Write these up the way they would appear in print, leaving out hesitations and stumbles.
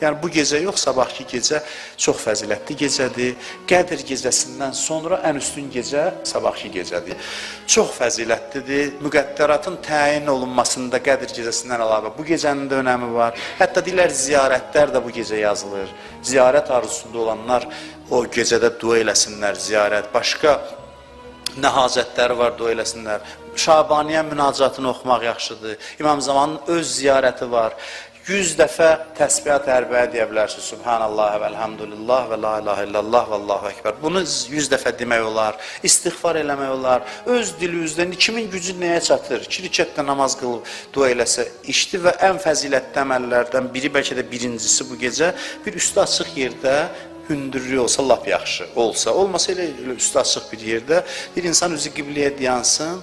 Yəni bu gecə yox, sabahki gecə çox fəzilətli gecədir. Qədir gecəsindən sonra ən üstün gecə sabahki gecədir. Çox fəzilətlidir. Müqəddəratın təyin olunmasında Qədir gecəsindən əlavə bu gecənin də önəmi var. Hətta deyirlər ziyarətlər də bu gecə yazılır. Ziyarət arzusunda olanlar o gecədə dua eləsinlər, ziyarət. Başqa nə hacətləri var, dua eləsinlər. Şabaniyə münacatını oxumaq yaxşıdır. İmam Zamanın öz ziyarəti var. 100 dəfə təsbihat ərbəyə deyə bilərsiniz. Subhanallah və elhamdülillah və la ilahe illallah və Allahu ekber. Bunu 100 dəfə demək olar, istiğfar eləmək olar. Öz dilinizdən kimin gücü nəyə çatır? 2 rükətdə namaz qılıb dua eləsə işdi və ən fəzilətli əməllərdən biri, bəlkə də birincisi bu gecə bir üstü açıq yerdə hündürlüyü olsa lap yaxşı olsa, olmasa elə üstü açıq bir yerdə bir insan üzü qibləyə dayansın,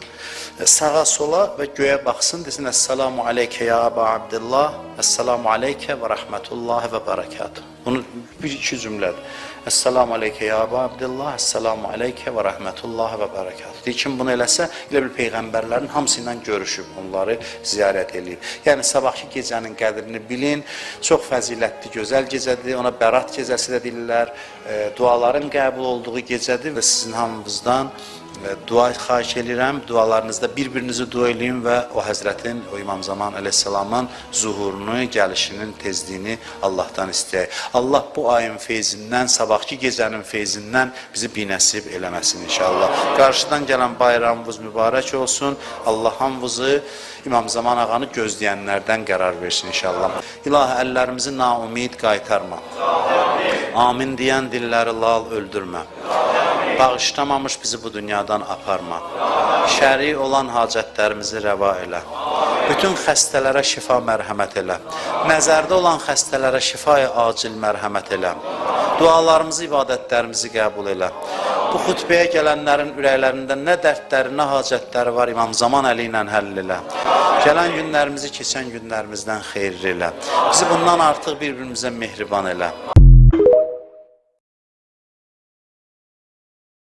sağa sola və göyə baxsın, desin Əssalamu aleykə ya Əba Abdullah, Əssalamu aleykə və rəhmətullahi və bərəkatuhu. Bunu bir-iki cümlədir. Əssalamu aleykə ya Əba Abdullah, Əssalamu aleykə və rəhmətullahi və bərəkatuhu. Deyir, kim bunu eləsə, elə bil peyğəmbərlərin hamısı ilə görüşüb, onları ziyarət eləyib. Yəni sabahki gecənin qədrini bilin. Çox fəzilətli, gözəl gecədir. Ona Bərat gecəsi də deyirlər. Duaların qəbul olduğu gecədir və sizin hamınızdan dua xahiş eləyirəm. Dualarınızda bir-birinizi dua eləyin və o həzrətin, o İmam Zaman əleyhissalamın zuhurunu, gəlişinin tezliyini Allahdan istəyək. Allah bu ayın feyzindən, sabahki gecənin feyzindən bizi binəsib eləməsin inşallah. Qarşıdan gələn bayramımız mübarək olsun. Allah hamımızı İmam Zaman ağanı gözləyənlərdən qərar versin inşallah. İlahi əllərimizi naumid qaytarma. Amin deyən dilləri lal öldürmə. Bağışlamamış bizi bu dünyadan aparma. Şəri olan hacətlərimizi rəva elə. Bütün xəstələrə şifa mərhəmət elə. Nəzərdə olan xəstələrə şifaya acil mərhəmət elə. Dualarımızı, ibadətlərimizi qəbul elə. Bu xutbəyə gələnlərin ürəklərində nə dərdləri, nə hacətləri var, İmam Zaman əli ilə həll elə. Gələn günlərimizi keçən günlərimizdən xeyirli elə. Bizi bundan artıq bir-birimizə mehriban elə.